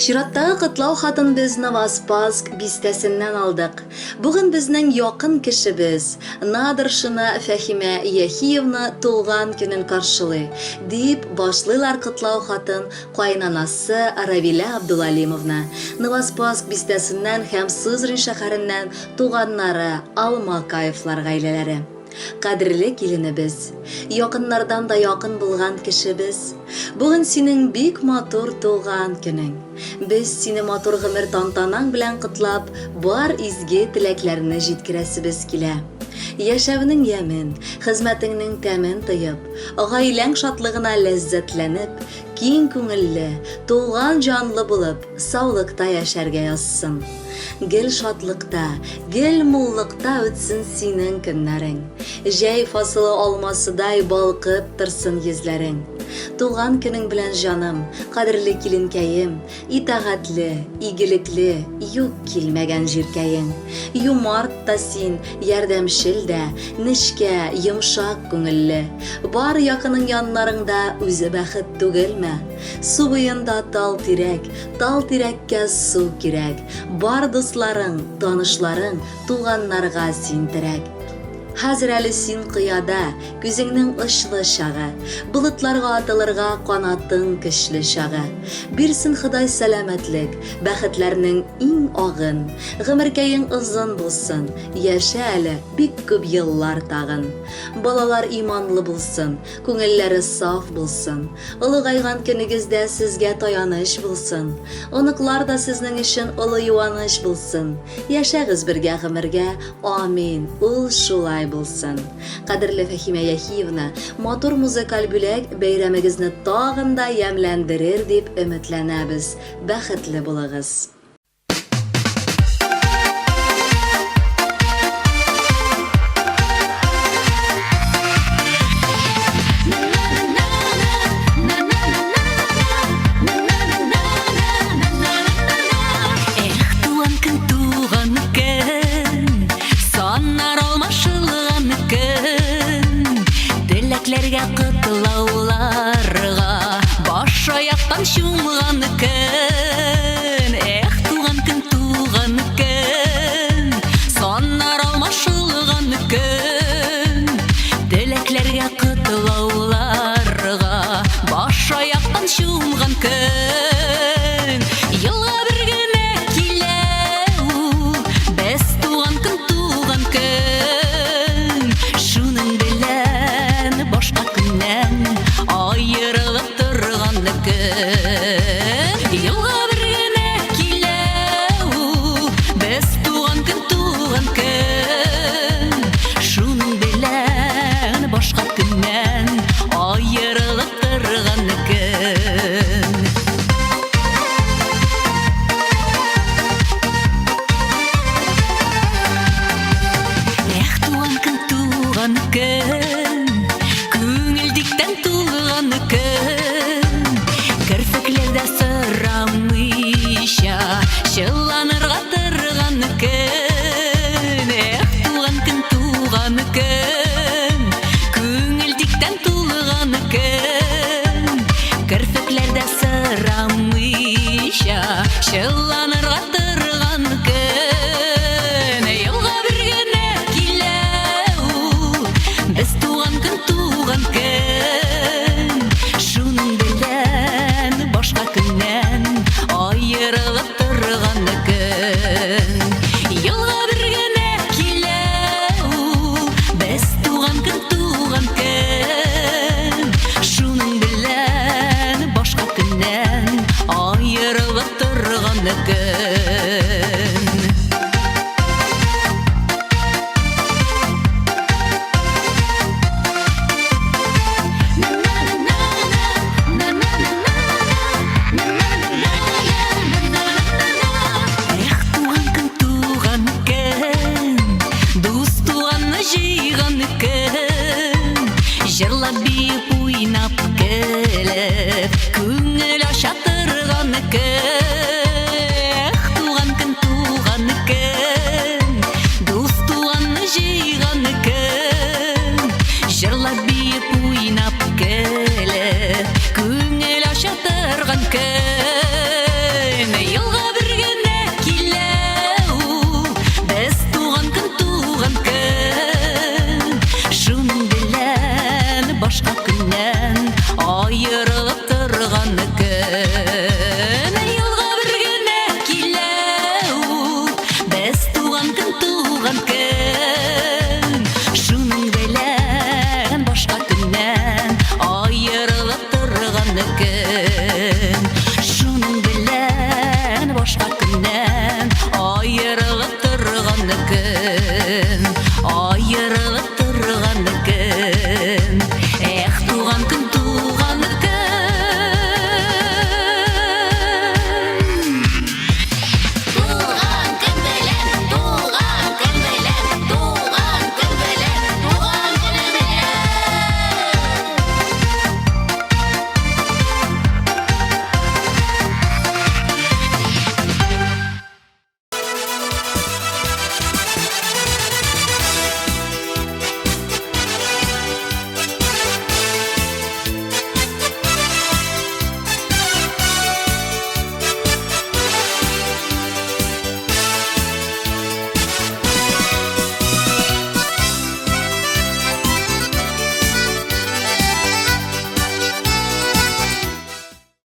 Чираттагы котлау хатын без Новоспасск бистәсеннән алдык. Бүген безнең якын кешебез, Надршина Фәһимә Яхиевна туган көнен каршылый, дип башлыйлар котлау хатын каенанасы Равилә Абдулалимовна, Новоспасск бистәсеннән һәм Сызрань шәһәреннән туганнары Алмакаевлар гаиләләре. Кадерле киленебез, якыннардан да якын булган кешебез, бүген синең бик матур туган көнең. Без сине матур гомер тантанаң белән котлап, бар изге теләкләрне җиткерәсебез килә. Яшәүнең ямен, хезмәтеңнең тәмен тоеп, гаиләң шатлыгына ләззәтләнеп, киң күңелле, туган җанлы булып, саулыкта яшәргә язсын. Гел шатлыкта, гел муллыкта үтсен синең көннәрең. Җәй фасылы алмасыдай балкып торсын йөзләрең. Туган көнең белән, җаным, кадерле киленкәем, итагатьле, игелекле, юк килмәгән җиркәең. Юмарт та син, ярдәмчел дә, нечкә, йомшак күңелле. Бар якының яннарыңда үзе бәхет түгелме? Су буенда тал-тирәк, Тал-тирәккә су кирәк. Бар дусларың, танышларың, туганнарга син терәк. Хәзер әле син кыяда, күзеңнең очлы чагы. Болытларга атылырга канатың көчле чагы. Бирсен Ходай сәламәтлек, бәхетләрнең иң агын. Гомеркәең озын булсын, яшә әле бик күп еллар тагын. Балалар иманлы булсын, күңелләре саф булсын. Олыгайган көнегездә сезгә таяныч булсын. Оныклар да сезнең өчен олы юаныч булсын. Яшәгез бергә гомергә, амин, ул шулай булсын. Кадерле Фәһимә Яхиевна, матур музыкаль бүләк бәйрәмегезне тагын да ямьләндерер дип өметләнәбез. Бәхетле булыгыз! Эх, туган көн, туган көн, саннар алмашылган көн. Теләкләргә котлауларга баш аяктан чумган.